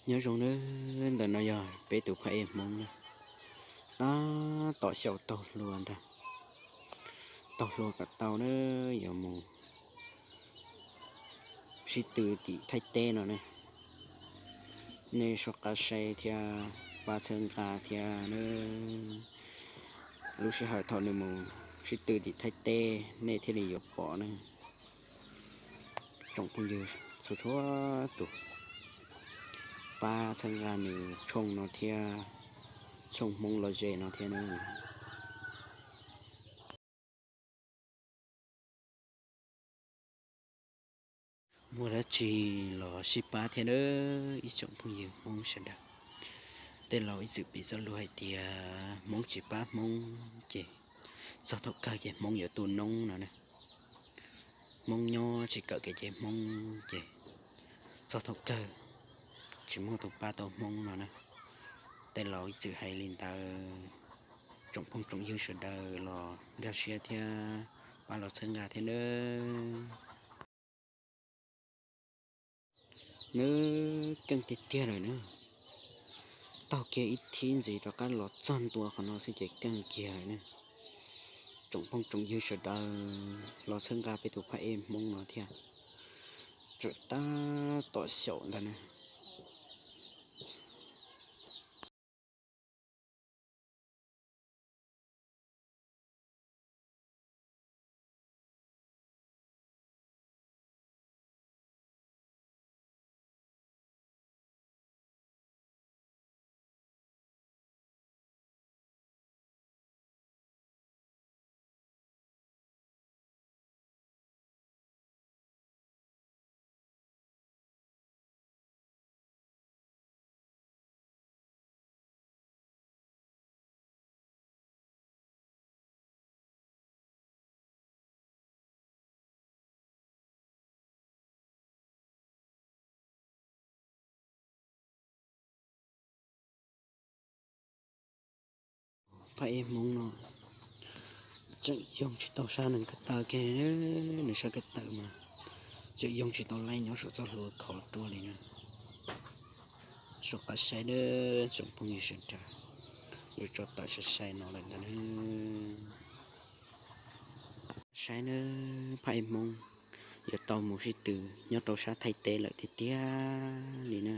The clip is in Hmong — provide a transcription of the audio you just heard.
Nyob zoo nawb, ntawm no yog peb tus phab ej Hmoob na, tab tom xyaum taug hlua ntag. Taug hlua kom tau na, yuav mus sib tw tim Thaib teb no ne. Nej soj qab saib thiab pab txhawb nqa thiab na. Lub sij hawm thaum nws mus sib tw tim Thaib teb nej thiaj li yuav pom na. Tsoom phooj ywg txhua txhua tus, pab txhawb nqa nws tshooj no thiab, tshooj Hmoob Los Zes no thiab na. Muaj dab tsi los sib pab thiab nawb ib tsoom phooj ywg Hmoob sawv daws. Tej laus ib txwm piv txoj lus hais tias Hmoob tsis pab Hmoob ces txog thaum kawg ces Hmoob yuav tu noob no na. Hmoob nyob tsis kawm kev cai Hmoob ces txog thaum kawg tsis muaj tus pab tau Hmoob no na. Tej laus ib txwm hais li ntawd, tsoom phooj tsoom ywg sawv daws los nkag siab thiab pab los txhawb nqa thiab nawb. Nawb, keej tiag tiag lawm na. Taug kiag ib thib ntxiv rov qab los txog ntua qhov no xwb ces keej kiag lawm na. Tsoom phooj tsoom ywg sawv daws los txhawb nqa peb tus phab ej Hmoob no thiab. Tseem tab tom xyaum ntag na. Phab ej Hmoob no tseem yoog tsis tau sab nees ko taw kiag, nws sab ko taw mas tseem yoog tsis tau laij nyob saum txoj hlua khov ruaj li na. Soj qab saib nawb tsoom phooj ywg sawv daws, yuav tso tawm sai sai no lawm ntag nawb. Saib nawb, phab ej Hmoob yuav tau mus sib tw nyob rau sab Thaib teb lawm tiag tiag li na.